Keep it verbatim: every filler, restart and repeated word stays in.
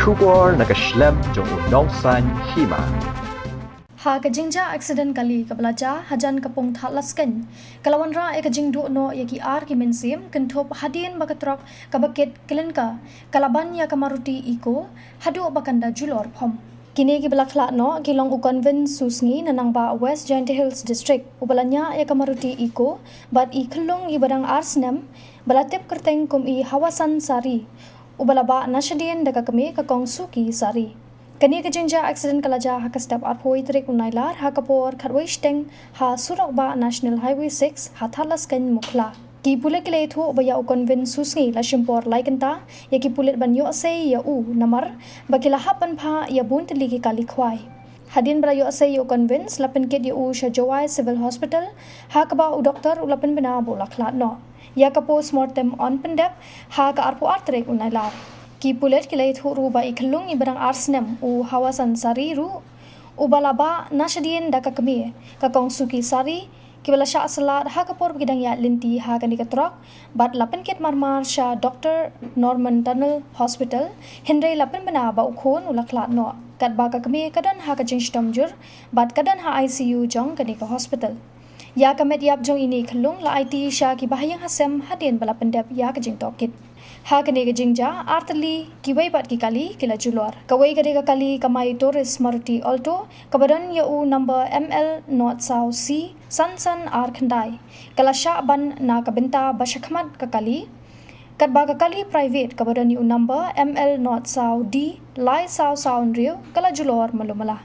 Khubor na ka shlem jong u nongsan hima. Ha ka jingjia accident kali kaba la jia hajan ka pung Thadlaskein, ka la wanrah ïa ka jingduh noh ïa ki ar ki mynsiem, kynthup hadien ba ka trok kaba kit kyllinkar ka la ban ïa ka Maruti Eeco haduh ba kan da julor phom. Kine kiba la khlad noh ki long u Convin Susngi na Nangbah, West Jaintia Hills District, uba la ñiah ïa ka Maruti Eeco, bad i khyllung iba dang ar snem ba la tip kyrteng kum i Hawasan Sari, uba la bah na shadien da ka kmie, ka Kong Suki Sari. Kane ka jingjia accident ka la jia ha ka step arphew tarik u Nailar ha ka por khatwei shiteng ha surok bah National Highway six ha Thadlaskein, Mukhla. Ki pulit ki la ïathuh ba ïa u Convin Susngi la shim por lai kynta ïa ki pulit ban ïohsei ïa u, namar ba ki la hap ban phah ïa bun tylli ki kali khwai. Hadien ba la ïohsei ïa u Convin, la pynkit ïa u sha Jowai Civil Hospital, ha kaba u doktor u la pynbna ba u la khlad noh. Ïa ka postmortem yn pyndep ha ka arphew ar tarik u Nailar. Ki pulit ki la ïathuh ruh ba i khyllung iba dang ar snem, u Hawasan Sari ruh, uba la bah na shadien da ka kmie, ka Kong Suki Sari, kiba la shah slad ha ka por ba ki dang ïaid lynti ha kane ka trok, bad la pynkit marmar sha Doctor Norman Tunnel Hospital, hynrei la pynbna ba u khun u la khlad noh, katba ka kmie ka don ha ka jingshitom jur bad ka don ha I C U jong kane ka hospital. Ïa ka met ïap jong ine i khyllung la aiti sha ki bahaïing hasem hadien ba la pyndep ïa ka jingtohkit. Ha kane ka jingjia, ar tylli kiwei pat ki kali ki la julor. Kawei ka dei ka kali kamai Tourist Maruti Alto, kaba don ïa u number M L nought saw C san san ar khyndai, ka la shah ban na ka bynta ba shakhmat ka kali, katba ka kali private kaba don ïa u number M L nought saw D lai saw saw hynriew ka la julor malu mala.